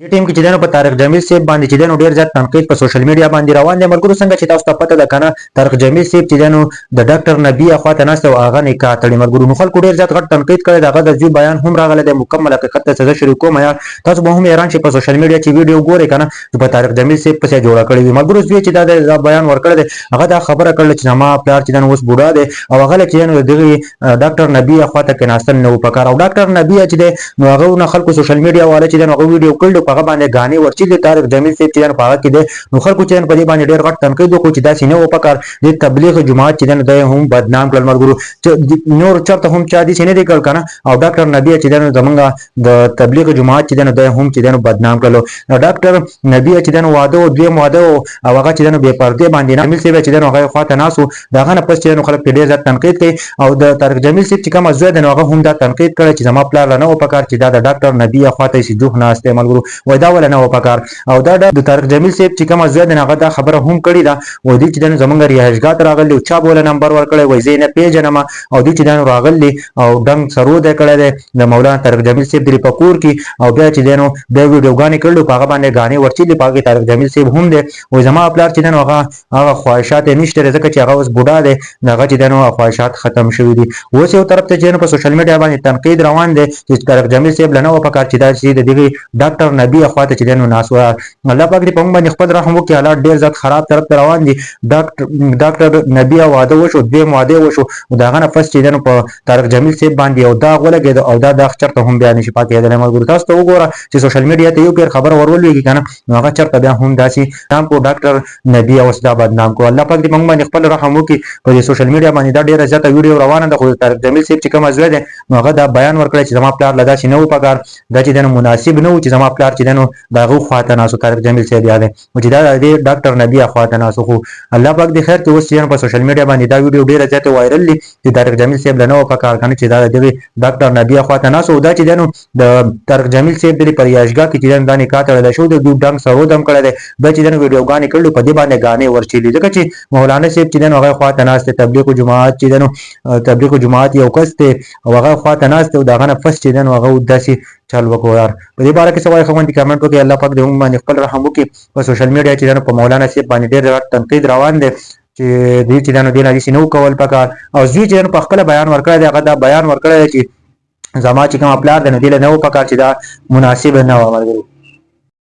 دې ټیم کې چې دنو په طارق جمیل صاحب باندې چې دنو ډیر زیات تنقید په سوشل میډیا باندې روان دی. ملګرو، څنګه چې تاسو ته پته ده کنه، طارق جمیل صاحب چې دنو د ډاکټر نبی اخوا ته ناست او هغه نکاح تړي. ملګرو، نو خلکو ډیر زیات غټ تنقید کړی، دغه د زوی بیان هم راغلی دی. مکمل حقیقت ته سزا شریک کوم. یار، تاسو به هم حیران شئ، په سوشل میډیا چې ویډیو ګورئ کنه، چې په طارق جمیل صاحب پسې جوړه کړې وي. ملګرو، زوی چې دا بیان ورکړی دی، هغه دا خبره کړل چې زما پلار چې دنو اوس بوډا دی او هغه چې دنو دغه ډاکټر نبی اخوا ته کېناستل نه پکار، او ډاکټر نبی چې دی نو هغه نه خلکو سوشل میډیا والا چې دنو هغه ویډیو کړل، په هغه باندې غانې ورچیلې، طارق جمیل صاحب چې دنو په هغه کې دی. نو خلکو چې په دې باندې ډېر غټ تنقید وکړ چې داسې نه و پکار، د تبلیغ جماعت چې دنو دی هم بدنام کړل. ملګرو، نور چرته هم چا دي نه دي کړل کنه، او ډاکټر نبی چې دنو زمونږ د تبلیغ جماعت چې دنو دی هم چې دنو بدنام کړل. ډاکټر نبی چې دنو واده او دوی واده او هغه چې دنو بے پردې باندې نه جمیل صاحب چې دنو هغه خواته ناسو، دغه نه پس چې دنو خلک ډېر زیات تنقید کوي. او د طارق جمیل صاحب چې کوم زوی دی، نو هغه هم دا تنقید کړی چې زما پلار نه و پکار چې دا د ډاکټر نبی خواته سي جوخ ناشته. ملګرو، وای دا ول نه و پکار. او دا د طارق جمیل صاحب چې کوم زوی دی، هغه دا خبره هم کړې ده. و دې چې دنو زمونږ رهایشګاه ته راغلی او چا بوله نمبر ورکړی، وای زه نه پیژنم. او دې چې دنو راغلی او ډنګ سرود کړی دی د مولانا طارق جمیل صاحب د په کور کې، او بیا چې دنو بیا ویډیوګانې کړل، په هغه باندې غانې ورچلې، په هغه طارق جمیل صاحب هم دی. وای زما پلار چې دنو هغه خواهشات نشته، ځکه چې هغه اوس بوډا دی، هغه چې دنو خواهشات ختم شوي دي. اوس یو طرف ته چې په سوشل میډیا باندې تنقید روان دی چې طارق جمیل صاحب له نه و پکار چې دا چې د دغه ډاکټر نبی خواته چې دنو ناس و. الله پاک دې په موږ باندې خپل رحم وکړي. حالات ډیر زیات خراب طرف ته روان دي. ډاکټر نبی واده وشو، دویم واده وشو، او دغه نه پس چې دنو په طارق جمیل صاحب باندې یو داغ ولګېد او دا داغ چرته هم بیا نشي پاکېدلی. ملګرو، تاسو ته وګوره چې سوشل میډیا ته یو پیر خبره ورولوېږي که نه، نو هغه چرته بیا هم داسې نام کو. ډاکټر نبی اوس دا بدنام کو. الله پاک دې موږ باندې خپل رحم وکړي. په دې سوشل میډیا باندې دا ډیره زیاته ویډیو روانه ده، خو طارق جمیل صاحب چې کوم زوی دی، نو هغه دا بیان ورکړی چې زما پلار له داسې نه و پکار، دا چې دنو مناسب نه و چې زما پلار چې دنو د هغه خواته ناست، طارق جمیل صاحب یاد او چې دا د ډاکټر نبی خواته ناست. خو الله پاک دې خیر کې. اوس چې په سوشل میډیا باندې دا ویډیو ډیره زیاته وایرل دي چې طارق جمیل صاحب له نه و پکار کنه چې دا د ډاکټر نبی خواته ناست. او دا چې دنو د طارق جمیل صاحب د پریاشګاه کې چې دنو دا نکاح تړلی شو، د دوی ډنګ سرود هم کړی دی. بیا چې دنو ویډیوګانې کړل، په دې باندې غانې ورچیلې، ځکه چې مولانا صاحب چې دنو هغه خواته ناست، تبلیغ جماعت چې دنو تبلیغ جماعت یو کس دی او هغه خواته ناست، او دغه نه پس چې دنو هغه داسې چل وکړو. یار، په دې باره کې څه وایي؟ خوندې کمنټ وکړي. الله پاک دې موږ باندې خپل رحم وکړي. په سوشل میډیا چې دنو په مولانا صاحب باندې ډېر غټ تنقید روان دی چې دې چې دنو دې نه نو کول پکار، او زوی چې دنو په خپل بیان ورکړی دی، هغه دا بیان ورکړی دی چې زما چې کوم پلار دی، نو دې له نه و پکار چې دا مناسب نه و. ملګرو.